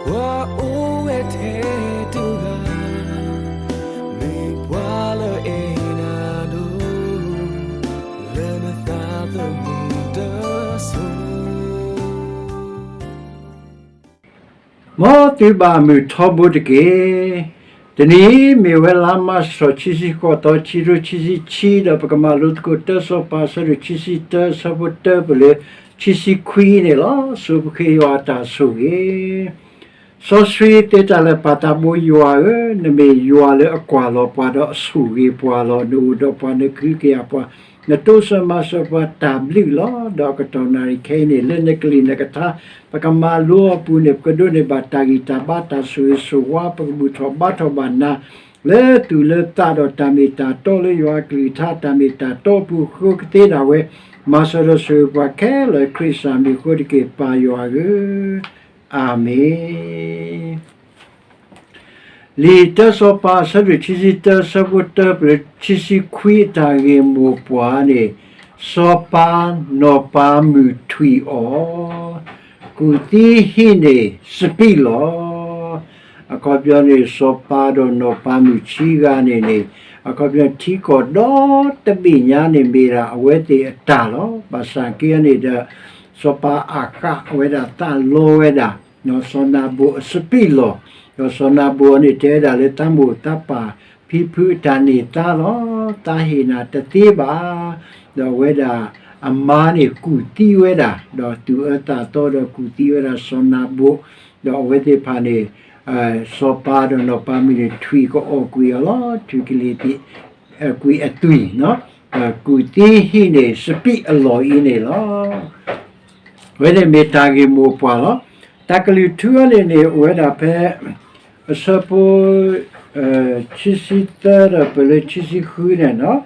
ပှၤအိၣ်ဝဲထဲတဂၤ, မ့ၢ်ပှၤလၢအဲၣ်နၤဒိၣ်, လၢနသးသမူတစိၤ မ်သုဘၣ်မုာ်ထီဘိတက့ၢ်. တနံၤအံၤ မ့ၢ်ဝဲလါမၢ်ၡး ခံဆံဃိးသီ ခံကထိခံဆံခံ, ဒီးပကမၤလိသကိးတၢ်စီၤပၤ အဆၢဒိၣ်ခံဆံတၢ အဆၢဖိတၢ ပလၢခံဆံခွံန့ၣ်လီၤ. ဆိပဃ့ယွၤအတၢ်ဆိၣ်ဂ့ၤ. စီဆှံသ့တၢ်လၢပၢ်သးဘိယွၤဧၢ, နမ့ၢ်ယွၤလၢအကွၢ်လီၤပှၤဒီးအဆိၣ်ဂ့ၤပှၤလီၤ. နအိၣ်ဒီးပှၤ နကဟုကယာ်ပှၤ, နတိစၢၤမၤစၢၤပှၤတၢ်ဘျုးလီၤ. ဒီးအကတီၢ်နၣ်ရံၣ်ခဲအံၤန့ၣ် လၢနကလုၢ်နကထါ ပကမၤလိအပူၤန့ၣ် ပကဒိးန့ၢ်ဘၣ်တၢ်ဂံၢ်တၢ်ဘါ တၢ်ဆိၣ်ဂ့ၤဆိၣ်ဝါ, ပကဘူၣ်ထီၣ်ဘါထီၣ်ဘၣ်နၤ လၢသူၣ်လၢသးဒီးတၢ်မ့ၢ်တၢ်တီလၢယွၤအကလုၢ်ကထါ တၢ်မ့ၢ်တၢ်တီအပူၤ ဃုကသ့ဒၣ်ဝဲ, မၤစၢၤဒီးဆိၣ်ဂ့ၤပှၤခဲလၢာ် ခရံာ်စၢ်မံၤအဃိတက့ၢ် ပၢ်ယွၤဧၢ, အၤမ့ၣ်. လံာ်တၢစီၤပၤ အဆၢဒိၣ်ခံဆံတၢ အဆၢဖိတၢ ပလၢခံဆံခွံ အတၢ်ဂ့ၢ်မိၢ်ပှၢ်န့ၣ်, စီၤပၤနီၢ်ပၤမုၣ်ထွံၣ်အီၣ်, ကူၣ်သံဟံးန့ၢ်စပံးလီၢ်. အခီပညီန့ၣ် စီၤပၤဒီးနီၢ်ပၤမုၣ်ဆံဂၤန့ၣ်န့ၣ်, အခီပညီထံကီၢ်ဒီတဘ့ၣ်ညါန့ၣ် မ့ၢ်ဒၣ်အဝဲသ့ၣ်အတၢ်လီၤ. ဘၣ်ဆၣ်က့န့ၣ်ဒီး စီၤပၤအၤဃးအဝဲဒၣ်သးလီဝဲဒၣ် စီၤနၤဘိၣ်အစပံးလီၢ်, ဒီးစီၤနၤဘိၣ်န့ၣ် တဲဝဲဒၣ်လၢသးမိၢ်သးပၢ်ဖံဖုအတၢ်န့ၢ်သါလီၤ. သးဟ့ၣ်နၤတသ့ဘၣ်. ဒီးအဝဲဒၣ်အမါန့ၣ်ကူၣ်သံဝဲဒၣ်, ဒီးသူၣ်အၢသးသီဒီးကူၣ်သံဝဲဒၣ်စီၤနၤဘိၣ်, ဒီးအဝဲသ့ၣ်တဖၣ်န့ၣ် စီၤပၤဒီးနီၢ်ပၤမုၣ်န့ၣ် ထွံၣ်ကအီၣ်ကွံာ်အီၤလီၤ. ထွံၣ်ကလံၤသ့ၣ် ကွံာ်အသွံၣ်, ကူၣ်သံဟံးန့ၢ်စပံးအလီၢ်အံၤန့ၣ်လီၤ. အဝဲန့ၣ်မ့ၢ်တၢ်ဂ့ၢ်မိၢ်ပှၢ်လီၤ. တၢ်ကလုၢ်ထူအီၤန့ၣ်န့ၣ် အိၣ်ဝဲဒၣ်ဖဲ အဆၢဖိ ခံဆံသၢ ဒီးပလၢခံဆံဃုန့ၣ်လီၤ.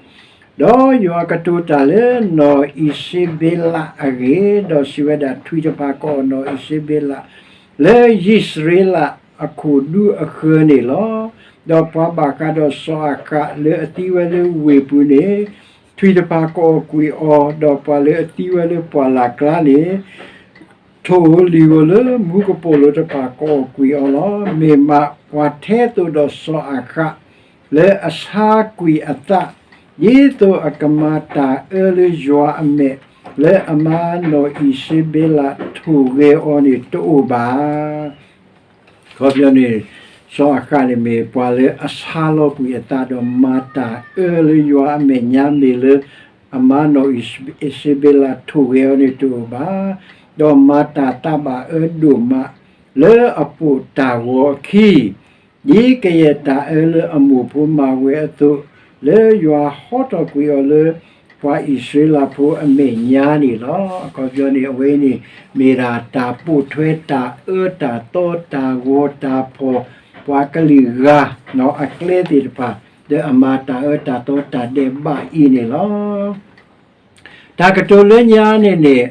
ဒီးယွၤကတိၤတၢ်လၢနီၢ်အံၤစ့ဘ့လးအဂ့ၢ်, ဒီးစံးဝဲဒၣ် ထွံၣ်တဖၣ်ကအီၣ်နီၢ်အံၤစ့ဘ့လး လၢယံးစရ့လးအခိၣ်ဒူအဃၢၤန့ၣ်လီၤ. ဒီးပှၤဘၣ်ဃးဒီးစီၤအၤဃးလၢအသံဝဲလၢဝ့ၢ်ပူၤန့ၣ်, ထွံၣ်တဖၣ်ကအီၣ်ကွံာ်အီၤ, ဒီးပှၤလၢအသံဝဲလၢပှၢ်လၢ်ကျါန့ၣ် ထိၣ်ဧိၤလံၤဧိၤလၢမူကပိာ်လိၤတဖၣ်ကအီၣ်ကွံာ်အီၤလီၤ. မ့ၢ်မးပှၤထဲသိးဒီးစီၤအၤဃး လၢအဆါကွံာ်အသး, ဒ်သိးအကမၤတၢ်အၢလၢယွၤအမဲာ်, လၢအမါနီၢ်အံၤစ့ဘ့လးထိၣ်ဂဲၤအီၤန့ၣ်တအိၣ်ဘၣ်. အခီပညီန့ၣ် စီၤအၤဃးန့ၣ်မ့ၢ်ပှၤလၢအဆါလီၤကွံာ်အသး ဒီးမၤတၢ်အၢလၢယွၤအမဲာ်ညါ မ့ၢ်လၢအမါနီၢ်အံၤစ့ဘ့လးထိၣ်ဂဲၤအီၤန့ၣ်တအိၣ်ဘၣ်. ဒီးမၤတၢ်သးဘၣ်အၢဒိၣ်မး လၢအပိာ်တၢ်ဂီၤအခံ ဒ်ကယဲၢ်တၢ်အၢလၢအမိၢ်ဖိမၤဝဲအသိး, လၢယွၤဟီထီၣ်ကွံာ်အီၤလၢပှၤအံၣ်စရ့လးဖိအမဲာ်ညါန့ၣ်လီၤ. အခီပညီန့ၣ် အဝဲအံၤန့ၣ် မ့ၢ်ဒၣ်တၢ်ပိာ်ထွဲတၢ်အၢတၢ်သီတၢ်ဂီၤတၢ်ဖီၣ် ပှၤကလုာ်ဂၤ အကျဲသ့ၣ်တဖၣ် လၢအမၤတၢ်အၢတၢ်သီတၢ်ဒဲးဘးအံၤန့ၣ်လီၤ. တၢ်ကတိၤလၢညါန့ၣ်န့ၣ်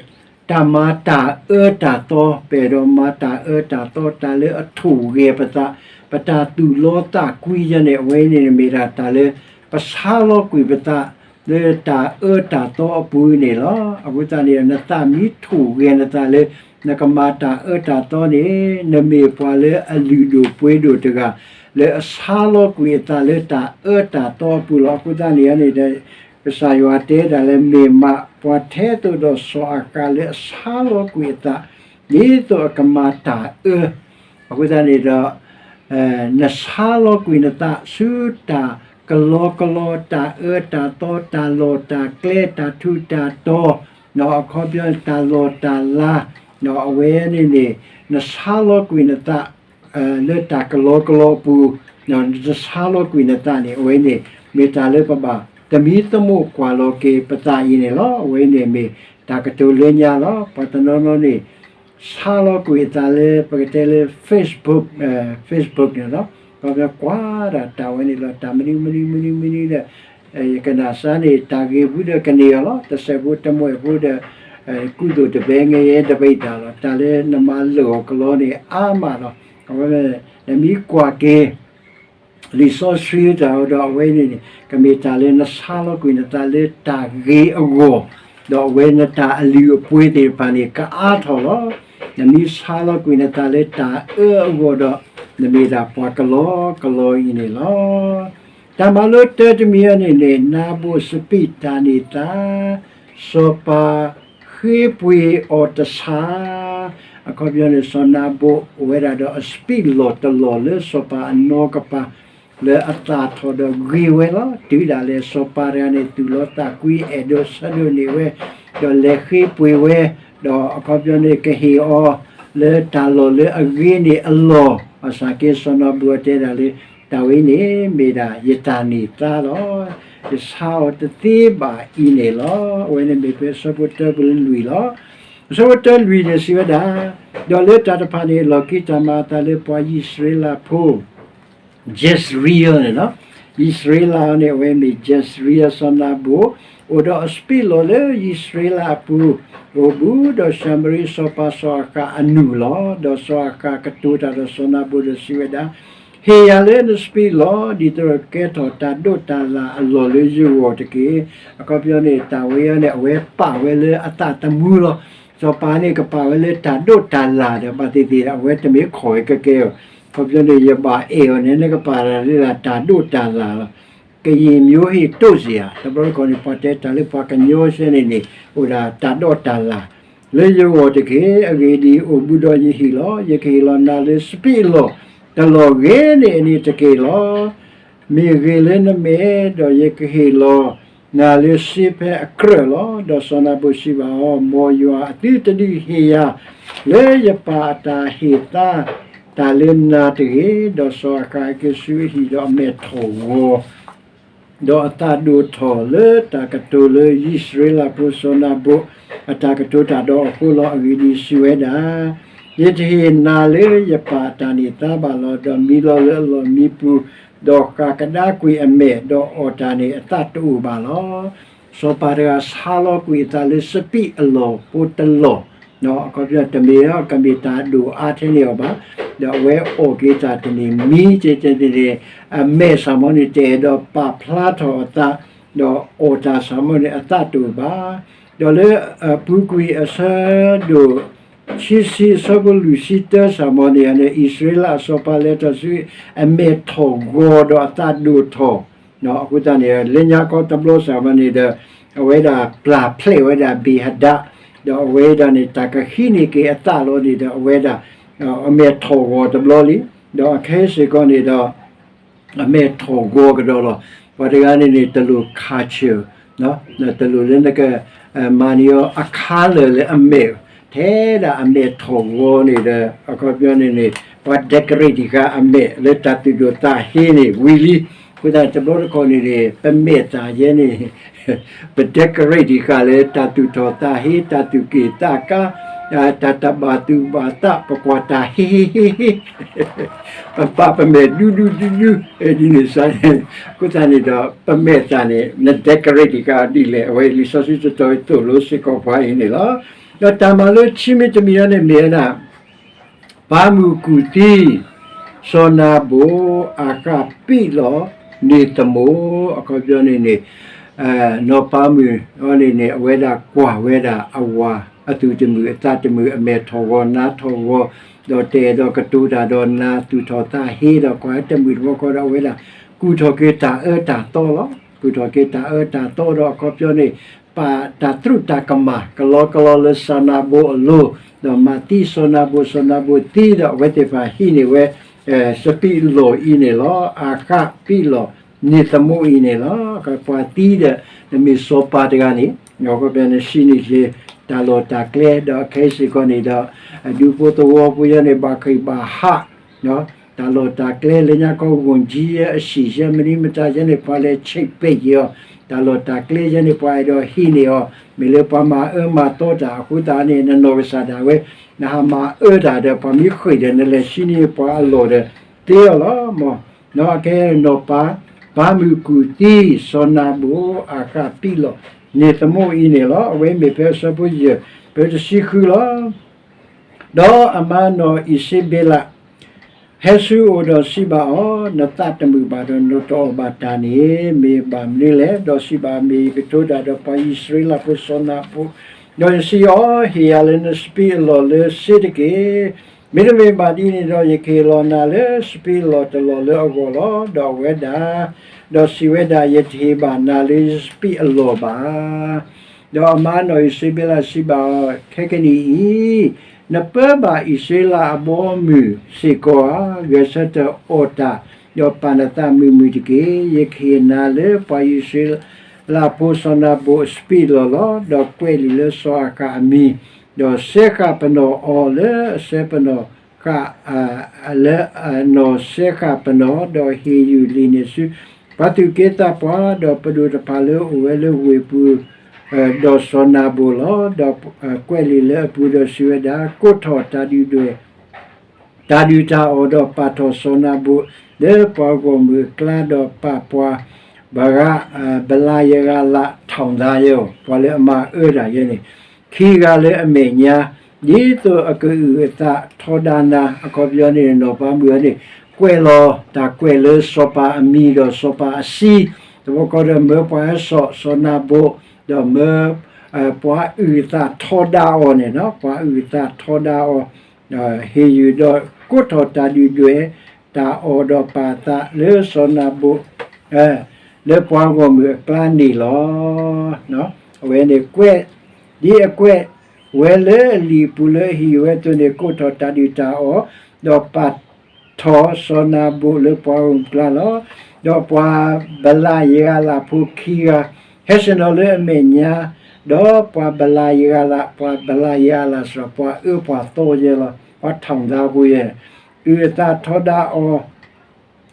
တၢ်မၤတၢ်အၢတၢ်သီ ပအဲၣ်ဒိးမၤတၢ်အၢတၢ်သီ တၢ်လၢအထိၣ်ဂဲၤပသး, ပတၢ်သူၣ်လီသးကွံယၤန့ၣ် အဝဲန့ၣ်မ့ၢ်ဒၣ်တၢ်လၢ ပဆါလီၤကွံာ်ပသး လၢတၢ်အၢတၢ်သီအပူၤန့ၣ်လီၤ. အဃိသတးန့ၣ် နသးမ့ၢ်ထိၣ်ဂဲၤနသးလၢ နကမၤတၢ်အၢတၢ်သီန့ၣ် နမ့ၢ်ပှၤလၢအလုၢ်ဒိၣ်ပှ့ၤဒိၣ်တဂၤ လၢအဆါလီၤကွံာ်အသးလၢတၢ်အၢတၢ်သီအပူၤလီၤ. အဃိသတးန့ၣ်န့ၣ် ကစၢ်ယွၤတဲဒၣ်လၢ မ့ၢ်မးပှၤထဲသိးဒီးစီၤအၤဃးလၢအဆါလီၤကွံာ်အသး ဒ်သိးအကမၤတၢ်အၢ, အဃိသတးန့ၣ်ဒီး နဆါလီၤကွံာ်နသးဆူတၢ်ကလီကလီ တၢ်အၢတၢ်သီ တၢ်လီၢ်တၢ်ကျဲ တၢ်ထူးတၢ်တီၤ, အခီပညီတၢ်လီၢ်တၢ်လၤ, အဝဲန့ၣ်န့ၣ် နဆါလီၤကွံာ်နသး လၢတၢ်ကလီကလီအပူၤ, နတဆါလီၤကွံာ်နသးန့ၣ် အဝဲန့ၣ် မ့ၢ်တၢ်လၢပဘၣ်သမံသမိးကွၢ်လီၤက့ၤပသးအံၤန့ၣ်လီၤ. အဝဲန့ၣ်မ့ၢ်တၢ်ကတိၤလၢညါလီၤ. ပှၤတနီၤနီၤန့ၣ် ဆါလီၤကွံာ်အသးလၢ ပကတဲလၢ Facebook, Facebook န့ၣ်လီၤ. ကွၢ်တၢ်တၢ်ဝဲန့ၣ်လီၤ. တၢ်မနုၤမနုၤမနုၤမနုၤဒီး ယကနၣ်စၢ်န့ၣ် တၢ်ဂ့ၤဖိဒီးကန့ၢ်အီၤလီၤ. တစဲးဖိတမှဲးဖိဒီး ကုသိုလ်တဘဲငရဲတဘ့ၣ်တၢ်လီၤ. တၢ်လၢနမၤလၢာ်အီၤကလီန့ၣ် အါမးလီၤ. အဝဲ နမ့ၢ်ကွၢ်က့ၤ လံာ်စီဆှံတၢ်ဒီးအဝဲန့ၣ်န့ၣ် ကမ့ၢ်တၢ်လၢနဆါလီၤကွံာ်နသးလၢတၢ်ဂ့ၤအဂီၢ်, ဒီးအဝဲနတၢ်အလုၢ်အပှ့ၤသ့ၣ်တဖၣ်န့ၣ် ကအါထီၣ်လီၤ. နမ့ၢ်ဆါလီၤကွံာ်နသးလၢတၢ်အၢအဂီၢ်ဒီး, နမ့ၢ်ဒၣ်ပှၤကလီကလီအံၤန့ၣ်လီၤ. တၢ်မၤလိတၢတမံၤအံၤန့ၣ်န့ၣ် နၤဘိၣ်စပံးတၢ်န့ၢ်သါ, စီၤပၤဃ့ပှ့ၤအီၤတဆါ, အခီပညီန့ၣ် စီၤနၤဘိၣ်အိၣ်ဝဲဒၣ်ဒီးအစပံးလီၢ်တလီၢ်လၢ စီၤပၤအနီၢ်ကပၤ လၢအသၣ်ထီၣ်ဒီးဂ့ၤဝဲလီၤ. တုၤဒၣ်လဲာ်စီၤပၤတဂၤန့ၣ် သူၣ်လီၤသးကွံ အဲၣ်ဒိးဆၢဒိးန့ၢ်ဝဲ, ဒီးလဲၤဃ့ပှ့ၤဝဲ, ဒီးအခီပညီန့ၣ် ကဟ့ၣ်အီၤလၢတၢ်လီၢ်လၢအဂ့ၤန့ၢ်အလီၢ်, ဘၣ်ဆၣ်က့စီၤနၤဘိၣ်တဲဒၣ်လၢ တၢ်ဝဲန့ၣ်မ့ၢ်ဒၣ်ယတၢ်န့ၢ်သါလီၤ. ယဆါအီၤတသ့ဘၣ်အံၤန့ၣ်လီၤ. အဝဲန့ၣ်မ့ၢ်ဖဲအဆၢဖိတၢပူၤလွံၢ်လီၤ. အဆၢဖိတၢလွံၢ်န့ၣ်စံးဝဲဒၣ်, ဒီးလၢတၢ်တဖၣ်န့ၣ် အလီၢ်ခံတၢ်မၤအသးလၢပှၤယံးစရ့လးဖိ Jezreel န့ၣ်လီၤ. ယံးစရ့လးန့ၣ် အဝဲမ့ၢ် Jezreel စီၤနၤဘိၣ်, အိၣ်ဒီးအစပံးလီၢ်လၢယံးစရ့လးအပူၤ, အိၣ်ဘူးဒီးၡၤမရံ စီၤပၤစီၤအၤဃးအနူၢ်လီၤ. ဒီးစီၤအၤဃးကတိၤတၢ်ဒီးစီၤနၤဘိၣ်ဒီးစံးဝဲဒၣ်, ဟ့ၣ်ယၤလၢနစပံးလီၢ် ဒ်သိးကဲထီၣ်တၢ်ဒိးတၢ်လၢ်အလီၢ်လၢယဂီၢ်တက့ၢ်. အခီပညီန့ၣ် တၢ်ဝဲအံၤန့ၣ် အဝဲပာ်ဝဲလၢအသးသမူလီၤ. စီၤပၤန့ၣ်ကပာ်ဝဲလၢတၢ်ဒိးတၢ်လၢ်ဒီး ဘၣ်သ့ၣ်သ့ၣ်ဒီး အဝဲတမ့ၢ်ခိးဝဲကကဲအီၤ, အခီပညီန့ၣ် ယဘၣ်အဲၣ်အီၤန့ၣ် နကပာ်တၢ်လၢတၢ်ဒိးတၢ်လၢ်လီၤ. ကရင်မျိုးဟ့ၣ်တိၣ်စ့ဧါ, တဘျီတခီၣ်န့ၣ် ပှၤတဲတၢ်လၢပှၤကညီစဲန့ၣ်န့ၣ် အိၣ်ဒၣ်တၢ်ဒိးတၢ်လၢ် လၢယဂီၢ်တက့ၢ်. အဂ့ၢ်ဒ်အံၤ, အိၣ်ဘူးဒီးယဟံၣ်လီၤ. ယကဟ့ၣ်လီၤနၤလၢစပံးအလီၢ် တလီၢ်ဂ့ၤန့ၢ်အန့ၣ်တက့ၢ်လီၤ. မ့ၢ်ဂ့ၤလၢနမဲာ်, ဒီးယကဟ့ၣ်လီၤနၤလၢစ့ဖဲအကြၢးလီၤ. ဒီးစီၤနၤဘိၣ်စံးဘၣ်အီၤ, မ်ယွၤအသုတဒုးဟ့ၣ်ယၤ လၢယပာ်အတၢ်ဟ့ၣ်သါတၢ်လၢနၤတဂ့ၤ. ဒီးစီၤအၤဃးဟဲက့ၤဆူအဟံၣ်ဒီးအမဲာ်ထီၣ်ဂီၤ ဒီးအသးဒိၣ်ထီၣ်လၢတၢ်ကတိၤလၢယံးစရ့လးဖိစီၤနၤဘိၣ် အတၢ်ကတိၤတၢ်ဒီးအဃိလီၤ. အဂ့ၢ်ဒ်အံၤစံးဝဲဒၣ်, ယတဟ့ၣ်နၤလၢယပာ်အတၢ်န့ၢ်သါဘၣ်လီၤ. ဒီးမံလီၤလၢအလီၢ်မံပူၤ, ဒီးဃၣ်ကဒါကွံာ်အမဲာ်, ဒီးအီၣ်တၢ်န့ၣ်အသးတအိၣ်ဘၣ်လီၤ. စီၤပၤတဂၤဆါလီၤကွံာ်အသးလၢစပံးအလီၢ်ဖိတလီၢ်, အခီပညီတမ့ၢ် ကမ့ၢ်တၢ်ဒိၣ်အါထဲန့ၣ်အီၤဘၣ်, ဒီးအဝဲအီၣ်က့ၤတၢ်တန့ၢ်မံ ကဲန့ၣ် အမဲာ်ဆၣ်မီန့ၣ် တအဲၣ်ဒိးပာ်ဖျါထီၣ်အသး, ဒီးအီၣ်တၢ်ဆၣ်မီန့ၣ် အသးတအိၣ်ဘၣ်. ဒီးလၢအပူၤကွံာ်အဆၢဒိၣ် ခံဆံအဆၢဖိလွံၢ်ဆံတၢဆၣ်မီန့ၣ် အံၤန့ၣ် အံၣ်စရ့လးအစီၤပၤလဲၤထီၣ်ဆူ အမဲာ်ထီၣ်ဂီၤဒီးအသးဒိၣ်ထီၣ်, အဃိသတးန့ၣ် လၢညါခီတဘျီဆၣ်မီန့ၣ်ဒီး အဝဲဒၣ်ပျၢ်ဖျဲးဝဲဒၣ်ဘ့ၣ်ဟဒး, ဒီးအဝဲဒၣ်န့ၣ် တၢ်ကဟံးန့ၢ်က့ၤအသးလီၤန့ၣ်ဒီး အဝဲဒၣ် အမဲာ်ထီၣ်ဂီၤတဘျီလံ, ဒီးအခဲအံၤစ့ၢ်ကီးန့ၣ်ဒီး အမဲာ်ထီၣ်ဂီၤကဒီးလီၤ. ပှၤတဂၤန့ၣ်န့ၣ် တလိၣ်ခးဆၢၣ်, တလိၣ်လၢနက မၤန့ၢ်အီၤအခါလၢာ်လၢအမဲာ်, ထဲဒၣ်အမဲာ်ထီၣ်ဂီၤန့ၣ်ဒီး အခီပညီန့ၣ်န့ၣ် ပှၤ decorate တခါအမဲာ်လၢတၢ်သူၣ်ဒိၣ်သးဟ့န့ၣ်ဝံၤလံ. အဃိသတးန့ၣ် တဘျီတခီၣ်န့ၣ်န့ၣ် ပမဲာ်သၣ်ယဲန့ၣ် ပ decorate တခါလၢတၢ်သူၣ်ထီၣ်သးဟ့ တၢ်သူၣ်က့ၣ်သးကါ, တၢ်တဘၣ်သူၣ်ဘၣ်သး ပကွၢ်တၢ်ဟ့ဟ့ဟ့ဟ့ ပပာ်ပမဲာ်ဒူဒူဒူဒူ ဒ်န့ၣ်စ့ၢ်န့ၣ်, အဃိသတးန့ၣ်ဒီး ပမဲာ်သၣ်န့ၣ် န decorate တခါဒ်လဲၣ်, အဝဲလံာ်စီဆှံတတီၤသိၣ်လိစ့ၢ်ကီးပှၤအံၤန့ၣ်လီၤ. ဒီးတၢ်မၤလိခံမံၤတမံၤအံၤန့ၣ်မ့ၢ်ဝဲဒၣ် ပၢ်မုၢ်ကူၣ်သံ စီၤနၤဘိၣ် အၤဃးပံးလီၢ် န့ၢ်သမူ, အခီပညီန့ၣ်န့ၣ် နီၢ်ပၢ်မုၣ်အံၤန့ၣ်န့ၣ် အဝဲဒၣ်ကွၢ်ဝဲဒၣ်အဝၤ အသူၣ်တမုာ်အသးတမုာ် အမဲာ်ထီၣ်ဂီၤနါထီၣ်ဂီၤ, ဒီးတအဲၣ်ဒိးကတိၤတၢ်ဒီးနၤ သူၣ်ထီၣ်သးဟ့ဒီး ကွၢ်တမုာ်တဘျီဃီဒီး အဝဲဒၣ်ကူၣ်ထီၣ်က့ၤတၢ်အၢတၢ်သီလီၤ. ကူၣ်ထီၣ်က့ၤတၢ်အၢတၢ်သီဒီး အခီပညီန့ၣ် ပာ်တၢ်သရူးတၢ်ကမၣ် ကလီကလီလၢစီၤနၤဘိၣ်အလိၤ, ဒီးမၤသံစီၤနၤဘိၣ်, စီၤနၤဘိၣ်သံဒီး အဝဲသ့ၣ်တဖၣ်ဟံးန့ၢ်ဝဲ စပံးလီၢ်အံၤန့ၣ်လီၤ. အၤဃးပံးလီၢ် န့ၢ်သမူအံၤန့ၣ်လီၤ. ပှၤသံဒီး နမ့ၢ်စီၤပၤတဂၤန့ၣ် နဟံးန့ၢ်က့ၤ တၢ်လီၢ်တၢ်ကျဲ ဒီးခဲအံၤစ့ၢ်ကီးန့ၣ်ဒီး အဒူဖိသဝီဖိယဲန့ၣ် ဘၣ်ဃ့ၢ်ဘၣ်ဟး တၢ်လီၢ်တၢ်ကျဲ လၢညါခီ ဝန်ကြီး ယဲ အဆံး ယဲ မနုၤမတၤယဲန့ၣ် ပှၤလဲၤဆံးပဲာ်က့ၤအီၤ, တၢ်လီၢ်တၢ်ကျဲယဲန့ၣ် ပှၤအဲၣ်ဒိးဟံးန့ၢ်အီၤ, မ့ၢ်လၢပှၤမၤအၢမၤသီတၢ်အဃိသတးန့ၣ် နနီၢ်ကစၢ်ဒၣ်ဝဲ နဟးမၤအၢတၢ်ဒီး ပှၤမ့ၢ်ဃ့ၢ်ဒီး နလဲၤဆံးန့ၢ်ပှၤအလီၢ်ဒီး သ့အီၤလီၤမး. နီၢ်ကဲနီၢ်ပၢ် ပၢ်မုၢ်ကူၣ်သံ စီၤနၤဘိၣ် အၤဃးပံးလီၢ် န့ၢ်သမူအံၤန့ၣ်လီၤ. အဝဲမ့ၢ်ဖဲအဆၢဖိယဲၢ် ဖဲတဆံဃုလီၤ. ဒီးအမါနီၢ်အံၤစ့ဘ့လး ဟဲဆူအအိၣ်ဒီးစံးဘၣ်အီၤ, နသးတမုာ်ဘၣ်ဒီးနတအီၣ်ဘၣ်တၢ်န့ၣ် မ့ၢ်ဘၣ်မနုၤလဲၣ်. ဒီးစံးဘၣ်အီၤ, မ့ၢ်ယကတိၤတၢ်ဒီးပှၤအံၣ်စရ့လးဖိစီၤနၤဘိၣ် ဒီးယစံးအီၤ, ဟ့ၣ်ယၤလၢနစပံးအလီၢ်လၢစ့တက့ၢ်. မ့တမ့ၢ်ဘၣ်ဒ်န့ၣ်ဒီး ယကဟ့ၣ်လီၤနၤလၢစပံးအလီၢ်တလီၢ်လၢအဂီၢ်လီၤ. ဒီးအဝဲဒၣ်, ဒီးစံးဝဲဒၣ်, ယတဟ့ၣ်ဘၣ်နၤလၢယစပံးအလီၢ်ဘၣ်. ဒီးအမါနီၢ်အံၤစ့ဘ့လးစံးဘၣ်အီၤ, ခဲကနံၣ်အံၤ, နပၢဘၣ်အံၣ်စရ့လးအဘီအမုၢ်စ့ၢ်ကီးဧါ. ဂဲၤဆၢထၢၣ်အီၣ်တၢ်, ဒီးပာ်နသးမုာ်မုာ်တက့ၢ်. ယကဟ့ၣ်နၤလၢပှၤအံၣ်စရ့လးဖိစီၤနၤဘိၣ်အစပံးအလီၢ်လီၤ. ဒီးကွဲးလံာ်လၢစီၤအၤဃးအမံၤ, ဒီးစဲဃာ်ပနီၣ်အီၤလၢအစဲပနီၣ်ဃာ်, လၢအနီၢ်စဲဃာ်ပနီၣ်, ဒီးဟ့ၣ်ယုၢ်လံာ်န့ၣ်ဆူ ပှၤသူၣ်က့သးပှၢ်, ဒီးပဒိၣ်တဖၣ်လၢအအိၣ်ဝဲလၢဝ့ၢ်ပူၤ, ဒီးစီၤနၤဘိၣ်လီၤ. ဒီးကွဲးလံာ်လၢအပူၤဒီးစံးဝဲဒၣ်, ကိးထီၣ်တၢ်ဒုၣ်ဒွဲၣ် တၢ်ဒုၣ်တၢ်အီၣ်, ဒီးပာ်ထီၣ်စီၤနၤဘိၣ်လၢပှၤဂီၢ်မုၢ်အကျါ, ဒီးပာ်ပှၤ ဘဂါ, ဘလါယဂၤလး ထောင်သားယဲၢ်, ပှၤလၢအမၤအၢတၢ်ယဲၢ်န့ၣ်, ခံဂၤလၢအမဲာ်ညါ, ဒ်သိးအကအုၣ်အသးထီဒါနၤ. အခီပညီန့ၣ် နီၢ်ပၤမုၣ်အံၤန့ၣ် ကွဲးလီၤတၢ်ကွဲးလၢစီၤပၤအမံၤဒီးစီၤပၤအစံ, တဘျီဃီဒီးမၢပှၤဟဲစိာ်စီၤနၤဘိၣ်, ဒီးမၢ ပှၤအုၣ်အသးထီဒါအီၤန့ၣ်, ပှၤအုၣ်အသးထီဒါအီၤ, ဟ့ၣ်ယုၢ်ဒီးကိးထီၣ်တၢ်ဒုၣ်ဒွဲၣ် တၢ်အီၣ်ဒီးပာ်သးလၢစီၤနၤဘိၣ် လၢပှၤဂီၢ်မုၢ်အကျါန့ၣ်လီၤ. အဝဲန့ၣ်ကွဲး, ဒ်အကွဲးဝဲလၢအလံာ်အပူၤလၢအဟ့ၣ်ဝဲအသိးန့ၣ်, ကိးထီၣ်တၢ်ဒုၣ်တၢ်အီၣ်, ဒီးပာ်ထီၣ်စီၤနၤဘိၣ်လၢပှၤဂီၢ်မုၢ်အကျါလီၤ. ဒီးပှၤဘလါယဂၤလးဖိခံဂၤ ဟဲဆ့ၣ်နီၤလၢအမဲာ်ညါ, ဒီးပှၤဘလါယဂၤလး, ပှၤဘလါယဂၤလးစ့ၢ်ကီး ပှၤအၢပှၤသီယဲၢ်လီၤ, ပှၤထောင်သားဖိယဲၢ်, အုၣ်အသးထီဒါအီၤ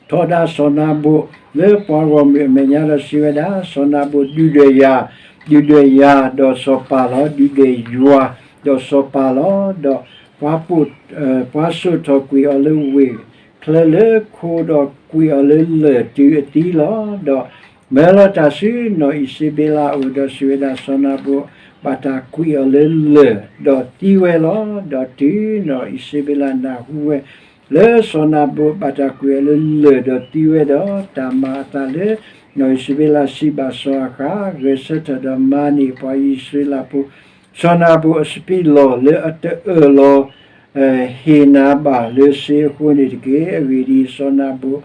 ထီဒါစီၤနၤဘိၣ်လၢပှၤဂီၢ်မုၢ်အမဲာ်ညါဒီးစံးဝဲဒၣ်, စီၤနၤဘိၣ်ဒုၣ်ဒွဲၣ်ယၤ, ဒုၣ်ဒွဲၣ်ယၤဒီးစီၤပၤလီၤ. ဒုၣ်ဒွဲၣ်ယွၤဒီးစီၤပၤလီၤ. ဒီးပှၤပိာ်, ပှၤစိာ်ထီၣ်ကွံာ်အီၤလၢဝ့ၢ်ချၢလၢခိ, ဒီးကွံာ်အီၤလၢလၢၢ်တုၤအသံလီၤ. ဒီးမၢလီၤတၢ်ဆူနီၢ်အံၣ်စ့ဘ့လးအအိၣ်ဒီးစံးဝဲဒၣ်, စီၤနၤဘိၣ်ဘၣ်တၢ်ကွံာ်အီၤလၢလၢၢ်ဒီးသံဝဲလီၤ. ဒီးတုၤနီၢ်အံၣ်စ့ဘ့လးနၢ်ဟူဝဲ လၢစီၤနၤဘိၣ်ဘၣ်တၢ်ကွံာ်အီၤလၢလၢၢ်ဒီးသံဝဲဒီး, တၢ်မၤအသးလၢနီၢ်အံၣ်စ့ဘ့လးစံးဘၣ်စီၤအၤဃး, ဂဲၤဆၢထၢၣ်ဒီးမၤန့ၢ်ပှၤအံၣ်စရ့လးဖိ စီၤနၤဘိၣ်အစပံးလီၢ်လၢအတအၢၣ်လီၤ ဟ့ၣ်နၤဘၣ်လၢစ့အဃိန့ၣ်တက့ၢ်. အဂ့ၢ်ဒ်အံၤ, စီၤနၤဘိၣ်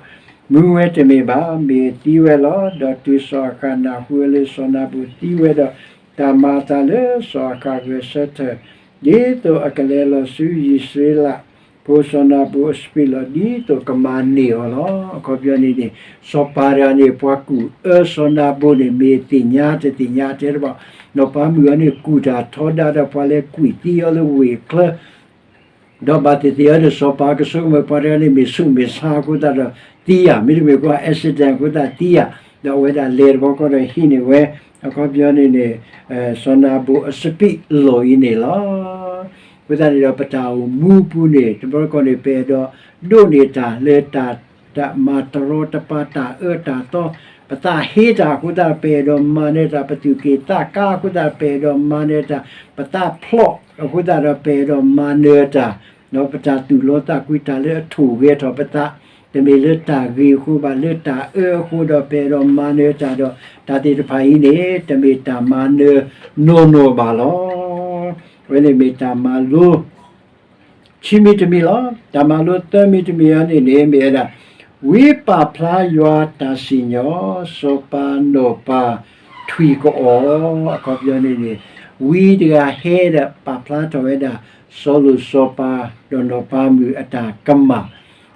မူဝဲတမ့ၢ်ဘၣ်, မ့ၢ်သံဝဲလီၤ. ဒီးတုၤစီၤအၤဃးနၢ်ဟူဝဲလၢစီၤနၤဘိၣ်သံဝဲဒီး, တၢ်မၤအသးလၢစီၤအၤဃးဂဲၤဆၢထၢၣ် ဒ်သိးအကလဲၤလီၤဆူအံၣ်စရ့လးဖိစီၤနၤဘိၣ်အစပံးလီၢ်, ဒ်သိးကမၤန့ၢ်အီၤလီၤ. အခီပညီန့ၣ်န့ၣ်, စီၤပၤတဂၤန့ၣ် ပှၤကူၣ်အၢစီၤနၤဘိၣ်န့ၣ် မ့ၢ်သ့ၣ်ညါတသ့ၣ်ညါတဲတဘၣ်, နီၢ်ပၤမုၣ်အံၤန့ၣ် ကူၣ်တၢ်ထီဒါဒီးပှၤလဲၤကွံာ်သံအီၤလၢဝ့ၢ်ချၢ ဒီးဘၣ်သ့ၣ်သ့ၣ်အီၤဒီး စီၤပၤကဆိကမိၣ်ပှၤတဂၤန့ၣ် မ့ၢ်ဆူးမ့ၢ်ဆါအဃိသတးဒီးသံဧါ, မ့တမ့ၢ်ကွၢ် accident အဃိသတးသံဧါ, ဒီးအဝဲဒၣ်လဲၤတဘျီဃီဒီးဟံးန့ၢ်ဝဲ, အခီပညီန့ၣ်န့ၣ်, စီၤနၤဘိၣ်အစပံးလီၢ်အံၤန့ၣ်လီၤ. အဃိသတးန့ၣ်ဒီး ပတၢ်အိၣ်မူပူၤန့ၣ် တဘျီဃီန့ၣ် ပအဲၣ်ဒိးဒိးန့ၢ်တၢ်လၢတၢ် တၢ်မၤတရီတပါ တၢ်အၢတၢ်သီ, ပသးဟ့တၢ်အဃိသတး ပအဲၣ်ဒိးမၤနၢၤတၢ်, ပသူၣ်က့ၣ်သးကါအဃိသတး ပအဲၣ်ဒိးမၤနၢၤတၢ်, ပသးဖျိးအဃိသတးဒီး ပအဲၣ်ဒိးမၤနၢၤတၢ်, ဒီးပတၢ်သူၣ်လီသးကွံ တၢ်လၢအထိၣ်ဂဲၤထီၣ်ပသး, တမ့ၢ်လၢတၢ်ဂ့ၤအဃိဘၣ်, လၢတၢ်အၢအဃိဒီး ပအဲၣ်ဒိးမၤနၢၤတၢ်ဒီး တၢ်သ့ၣ်တဖၣ်အံၤန့ၣ် တမ့ၢ်တၢ်မၤနၢၤနီၢ်နီၢ်ဘၣ်လီၤ. အဝဲန့ၣ်မ့ၢ်တၢ်မၤလိ ခံမံၤတမံၤလီၤ. တၢ်မၤလိသၢမံၤတမံၤအံၤန့ၣ်န့ၣ် မ့ၢ်ဝဲဒၣ် ဝံပာ်ဖျါယွၤတၢ်စံၣ်ညီၣ်, စီၤပၤနီၢ်ပၤထွံၣ်ကအီၣ်, အခီပညီန့ၣ်န့ၣ်, ဝံတဂၤဟဲဒီးပာ်ဖျါထီၣ်ဝဲဒၣ် စီၤလိာ်စီၤပၤ ဒီးနီၢ်ပၤမုၣ်အတၢ်ကမၣ်,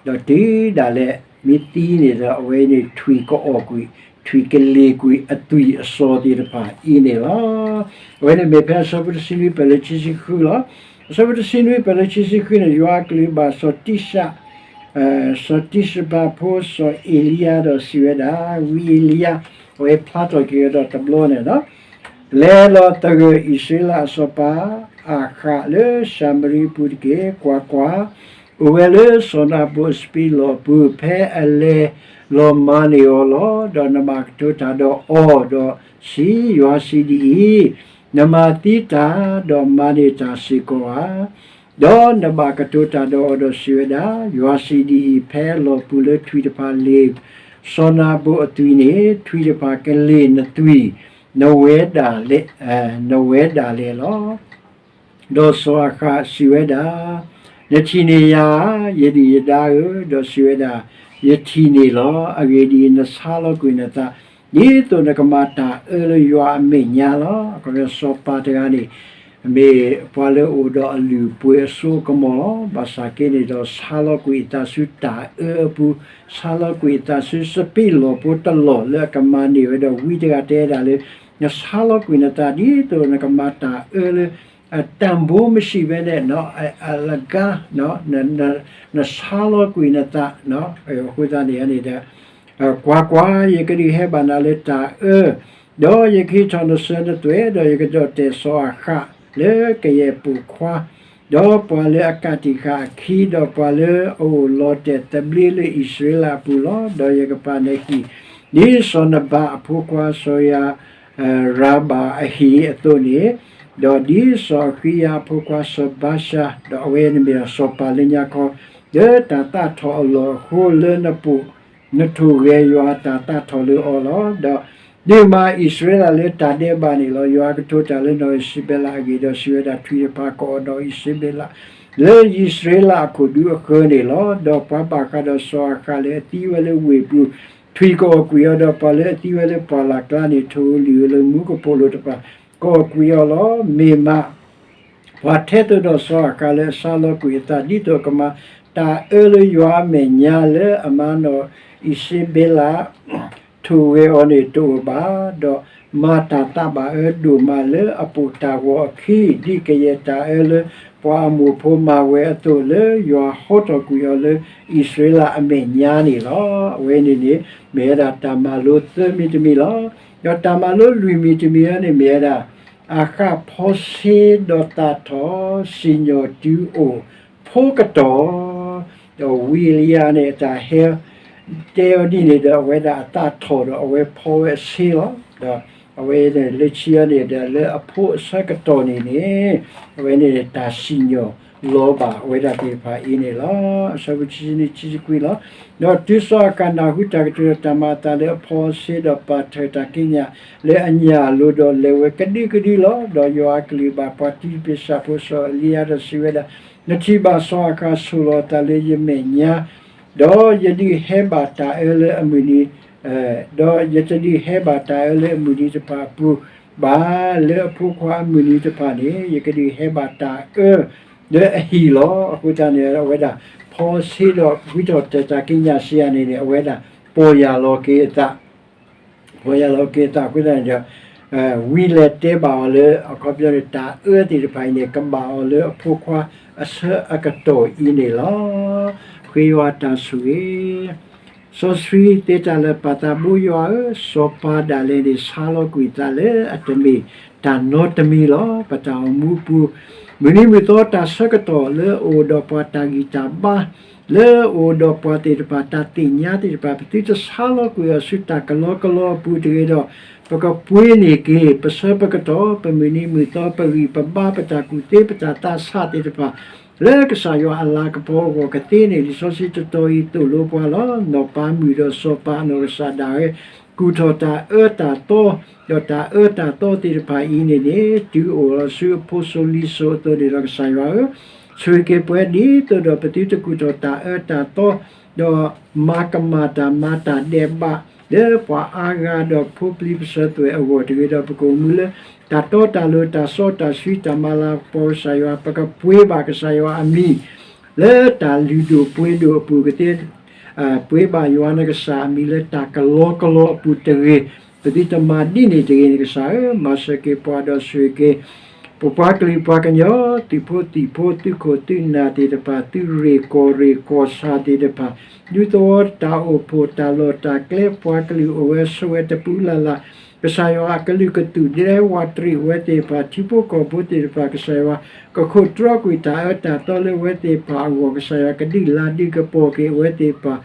ဒီးတုၤဒၣ်လဲာ်မ့ၢ်သံန့ၣ်ဒီး အဝဲန့ၣ်ထွံၣ်ကအီၣ်ကွံာ်, ထွံၣ်ကလ့ၢ်ကွံာ်အသွံၣ်အစီၤသ့ၣ်တဖၣ်အံၤန့ၣ်လီၤ. အဝဲန့ၣ်မ့ၢ်ဖဲအဆၢဖိတဆံနွံပၢၢ်လၢခံဆံဃုလီၤ. အဆၢဖိတဆံနွံပၢၢ်လၢခံဆံဃုန့ၣ် ယွၤအကလုၢ်ဘၣ်စီၤတံၡ, စီၤတံၡဘၤဖိစီၤအ့လံယၤဒီးစံးဝဲဒၣ်, ဝံအ့လံယၤ အဝဲဖျါထီၣ်က့ၤဝဲဒီးတဘျီန့ၣ်လီၤ. လဲၤလီၤသဂၢၢ်အံၣ်စရ့လးအစီၤပၤအၤဃးလၢၡၤမရံပူၤတက့ၢ်. ကွၢ်ကွၢ်, အိၣ်ဝဲလၢစီၤနၤဘိၣ်အစပံးလီၢ်အပူၤ, ဖဲအလဲၤလီၤမၤန့ၢ်အီၤလီၤ. ဒီးနဘၣ်ကတိၤတၢ်ဒီးအီၤဒီးစံး, ယွၤစံးဒ်အံၤ, နမၤသံတၢ်ဒီးမၤန့ၢ်တၢ်စ့ၢ်ကီးဧါ. ဒီးနဘၣ်ကတိၤတၢ်ဒီးအီၤဒီးစံးဝဲဒၣ်, ယွၤစံးဒ်အံၤ, ဖဲအလီၢ်ပူၤလၢထွံၣ်တဖၣ်လ့ၢ်စီၤနၤဘိၣ်အသွံၣ်န့ၣ်, ထွံၣ်တဖၣ်ကလ့ၢ်နသွံၣ်, နဝဲဒၣ်လဲၣ်, နဝဲဒၣ်လဲၣ်လီၤ. ဒီးစီၤအၤဃးစံးဝဲဒၣ်, နထံၣ်န့ၢ်ယၤဧါ, ယဒုၣ်ယဒါဧၢ, ဒီးစံးဝဲဒၣ်, ယထံၣ်န့ၢ်လီၤ. အဂ့ၢ်ဒ်အံၤ, နဆါလီၤကွံာ်နသး, ဒ်သိးနကမၤတၢ်အၢလၢယွၤအမဲာ်ညါလီၤ. အခီပညီစီၤပၤတဂၤန့ၣ် မ့ၢ်ပှၤလၢအအိၣ်ဒီးအလုၢ်အပှ့ၤအစိအကမီၤလီၤ. ဘၣ်ဆၣ်က့န့ၣ်ဒီး ဆါလီၤကွံာ်အသးဆူတၢ်အၢအပူၤ, ဆါလီၤကွံာ်အသးဆူစပံးလီၢ်ဖိတလီၢ်လၢအကမၤန့ၢ်ဝဲဒီး ဝံတဂၤတဲဒၣ်လၢ နဆါလီၤကွံာ်နသးဒ်သိးနကမၤတၢ်အၢလၢ တၢ်ဘိမစံးဝဲန့ၣ် အလဂၤ နဆါလီၤကွံာ်နသး, အဃိသတးန့ၣ်န့ၣ်ဒီး ကွၢ်ကွၢ်, ယကဒုးဟဲဘၣ်နၤလၢတၢ်အၢ, ဒီးယကဟ့ၣ်ထီၣ်နစၢၤနသွဲၣ်, ဒီးယကဒီၣ်တဲာ်စီၤအၤဃးလၢကယဲၢ်ပိာ်ခွါ, ဒီးပှၤလၢအကးတံာ်ဃာ်အခံ, ဒီးပှၤလၢအအိၣ်လီၤတဲာ်သဘျ့လၢအံၣ်စရ့လးအပူၤလီၤ. ဒီးယကပာ်နဟံၣ် ဒ်စီၤနဘၤအဖိခွါစီၤယၤ ရၤဘၤအဟံၣ်အသိးန့ၣ်, ဒီးဒ်စီၤအဃံယၤအဖိခွါစီၤဘၤရှၤ, ဒီးအဝဲန့ၣ်မ့ၢ်စီၤပၤလၢညါခီ, လၢတၢ်သးထီၣ်အလီၢ်အဃိလၢနပိာ် နထိၣ်ဂဲၤယွၤတၢ်သးထီၣ်လၢအီၤလီၤ. ဒီးဒုးမၤအံၣ်စရ့လးလၢတၢ်ဒဲးဘးန့ၣ်လီၤ. ယွၤကတိၤတၢ်လၢနီၢ်အံၣ်စဘ့လးအဂ့ၢ်, ဒီးစံးဝဲဒၣ်, ထွံၣ်တဖၣ်ကအီၣ်ဒီးအံၣ်စဘ့လး လၢအံၣ်စရ့လးအခိၣ်ဒူအဃၢၤန့ၣ်လီၤ. ဒီးပှၤဘၣ်ဃးဒီးစီၤအၤဃးလၢအသံဝဲလၢဝ့ၢ်ပူၤ, ထွံၣ်ကအီၣ်ကွံာ်အီၤ, ဒီးပှၤလၢအသံဝဲလၢပှၢ်လၢ်ကျါန့ၣ် ထိၣ်ဧိၤလုၢ်ဧိၤလၢမူကပိာ်လိၤတဖၣ် ကအီၣ်ကွံာ်အီၤလီၤ. မ့ၢ်မး ပှၤထဲသိးဒီးစီၤအၤဃးလၢအဆါလီၤကွံာ်အသး ဒ်သိးကမၤတၢ်အၢလၢယွၤအမဲာ်ညါလၢအမၤနီၢ်အံၣ်စဘ့လး ထိၣ်ဂဲၤအီၤန့ၣ်တအိၣ်ဘၣ်, ဒီးမၤတၢ်သးဘၣ်အၢဒိၣ်မးလၢအပိာ်တၢ်ဂီၤအခံ, ဒ်ကယဲၢ်တၢ်အၢလၢပှၤအမိၢ်ဖိမၤဝဲအသိးလၢယွၤဟီထီၣ်ကွံာ်အီၤလၢအံၣ်စရ့လးအမဲာ်ညါန့ၣ်လီၤ. အဝဲန့ၣ်န့ၣ် မ့ၢ်ဝဲဒၣ်တၢ်မၤလိသၢမံၤတမံၤလီၤ. ဒီးတၢ်မၤလိလွံၢ်မံၤတမံၤအံၤန့ၣ်မ့ၢ်ဝဲဒၣ် အၤဃးဖီဆ့ဒီးသးထီၣ် စံၣ်ညီၣ်တုၤအိၣ်ဖိကတီၢ် ဒီးဝံအ့လံယၤန့ၣ် အတၢ်ဟဲ တဲအီၤဒ်န့ၣ်ဒီး အဝဲဒၣ်အသးထီၣ်ဒီးအဝဲဖီဝဲအဆ့လီၤ. ဒီးအဝဲန့ၣ်လၢခံအံၤန့ၣ်ဒီး လၢအဖိအဆၢကတီၢ်န့ၣ်န့ၣ် အဝဲန့ၣ်တၢ်စံၣ်ညီၣ်လီၤဘၣ်ဝဲဒၣ်သ့ၣ်တဖၣ်အံၤန့ၣ်လီၤ. အဆၢဖိခံဆံနွံ ခံဆံခွံလီၤ. ဒီးတုၤစီၤအၤဃးနၢ်ဟူတၢ်ကတိၤဒီးတၢ်မၤအသးလၢအဖီအဆ့ ဒီးပာ်ထၢၣ်တၢ်ကံးညာ်လၢအညၣ်အလိၤဒီး လဲၤဝဲကဒုကဒုလီၤ. ဒီးယွၤအကလုၢ်ဘၣ်ပှၤတံၤပ့ၤစၢ်ဖိစီၤအ့လံယၤဒီးစံးဝဲဒၣ်, နထံၣ်ဘၣ်စီၤအၤဃးဆိၣ်လီၤအသးလၢယမဲာ်ညါ ဒီးယဒုးဟဲဘၣ်တၢ်အၢလၢအမုၢ်နံၤ, ဒီးယတဒုးဟဲဘၣ်တၢ်အၢလၢအမုၢ်နံၤတဖၣ်အပူၤဘၣ်, လၢအဖိခွါအမုၢ်နံၤတဖၣ်န့ၣ် ယကဒုးဟဲဘၣ်တၢ်အၢလၢအဟံၣ်လီၤ. အဃိသတးန့ၣ် အဝဲဒၣ် ဖီဆ့ဒီးဝံထီၣ်တၢ်ကံးညာ်စံးယၤန့ၣ်န့ၣ် အဝဲဒၣ်ပီၢ်ယၢ်လီၤက့ၤအသး ပီၢ်ယၢ်လီၤက့ၤအသးအဃိသတးန့ၣ်ဒီး ဝံလဲၤတဲဘၣ်အီၤလၢ အခီပညီန့ၣ် တၢ်အၢသ့ၣ်တဖၣ်အံၤန့ၣ် ကဘၣ်အီၤလၢအဖိခွါအဆၢအကတီၢ်အံၤန့ၣ်လီၤ. ဃ့ယွၤတၢ်ဆိၣ်ဂ့ၤ စီဆှံသ့တၢ်လၢာ်ပာ်သးဘိယွၤဧၢ, စီၤပၤဒၣ်လဲာ်န့ၣ် ဆါလီၤကွံာ်သးလၢအတမ့ၢ်တၢ်နီတမံၤလီၤ. ပတၢ်အိၣ်မူအပူၤ မုၢ်နံၤမုၢ်သီတၢ်ဆၢကတီၢ်လၢအအိၣ်ဒီးပှၤတၢ်ဂံၢ်တၢ်ဘါ လၢအအိၣ်ဒီးပှၤသ့ၣ်တဖၣ်တၢ်သ့ၣ်ညါသ့ၣ်တဖၣ် ပသုတဆါလီၤကွံာ်အီၤဆူတၢ်ကလီကလီအပူၤတဂ့ၤဒီး ပကပှ့ၤန့ၢ်က့ၤ ပဆၢပကတီၢ် ပမုၢ်နံၤမုၢ်သီ ပဂံၢ်ပဘါ ပတၢ်ကူၣ်သ့ ပတၢ်သးဆးသ့ၣ်တဖၣ် လၢကစၢ်ယွၤအလၤကပီၤအဂီၢ်ကသ့န့ၣ် လံာ်စီဆှံတတီၤအံၤသိၣ်လိပှၤလီၤ. နီၢ်ပၤမုၣ်ဒီးစီၤပၤအနီၢ်ကစၢ်ဒၣ်ဝဲ ကူၣ်ထီၣ်တၢ်အၢတၢ်သီ ဒီးတၢ်အၢတၢ်သီသ့ၣ်တဖၣ်အံၤန့ၣ်န့ၣ် တုၤအိၣ်လီၤဆူအဖိစိၤလံၤစိၤအသိးန့ၣ်ဒီး ကစၢ်ယွၤဧၢ, ဆိၣ်ဂ့ၤက့ၤပှၤဒ်သိးဒီး ပသုတကူၣ်ထီၣ်တၢ်အၢတၢ်သီ ဒီးမၤကမၣ်တၢ်မၤတၢ်ဒဲးဘး လၢပှၤအါဂၤဒီးဖိပျံၤပစၢၤသွဲၣ်အဂီၢ်တဂ့ၤဒီး ပကအိၣ်မူလၢ တၢ်တီတၢ်လိၤ တၢ်စီတၢ်ဆှံ တၢ်မၤလၤကပီၤကစၢ်ယွၤ ပကပှ့ၤဘၣ်ကစၢ်ယွၤအမံၤ လၢတၢ်လုၢ်ဒိၣ်ပှ့ၤဒိၣ်အပူၤကသ့ ပှ့ၤဘၣ်ယွၤနကစၢ်အမံၤလၢတၢ်ကလီကလီအပူၤတဂ့ၤ. ပသုတမၤဒ်န့ၣ်တဂ့ၤန့ၣ် ကစၢ်ဧၢ, မၤစၢၤက့ၤပှၤဒီးဆိၣ်ဂ့ၤက့ၤ ပပှၤကလုာ်ပှၤကညီ သုးဖိသံၣ်ဖိ သုးခိၣ်သုးနၢ်သ့ၣ်တဖၣ် သုးရ့ၣ်ကီၢ်ရ့ၣ်ကီၢ်ဆၣ်သ့ၣ်တဖၣ် ဒူသဝီတၢ်အိၣ်ဖှိၣ်တၢ်လီၢ်တၢ်ကျဲ ပှၤကလုာ်အိၣ်ဝဲဆိးဝဲတပူၤလၢ်လၢ် ကစၢ်ယွၤအကလုာ်ကသူၣ်ဒဲဝးတရံးအဝဲသ့ၣ်တဖၣ် ထံဖိကီၢ်ဖိသ့ၣ်တဖၣ် ကစၢ်ယွၤ ကခိးတြီကွံာ်တၢ်အၢတၢ်သီလၢအဝဲသ့ၣ်တဖၣ်အဂီၢ် ကစၢ်ယွၤကဒုးလၤဒုးကပီၤက့ၤအဝဲသ့ၣ်တဖၣ်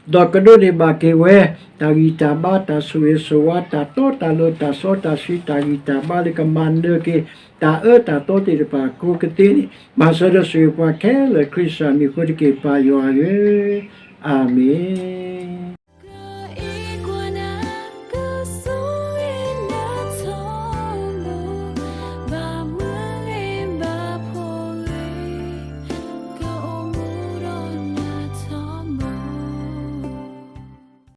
ဒီးကဒိးန့ၢ်ဘၣ်က့ၤဝဲ တၢ်ဂံၢ်တၢ်ဘါ တၢ်ဆိၣ်ဂ့ၤဆိၣ်ဝါ တၢ်တီတၢ်လိၤ တၢ်စီတၢ်ဆှံ တၢ်ဂံၢ်တၢ်ဘါလၢကမၤနၢၤက့ၤ တၢ်အၢတၢ်သီသ့ၣ်တဖၣ်ကိးကသ့န့ၣ် မၤစၢၤဒီးဆိၣ်ဂ့ၤပှၤခဲလၢာ် ခရံာ်စၢ်မံၤအဃိတက့ၢ် ပၢ်ယွၤဧၢ, အၤမ့ၣ်.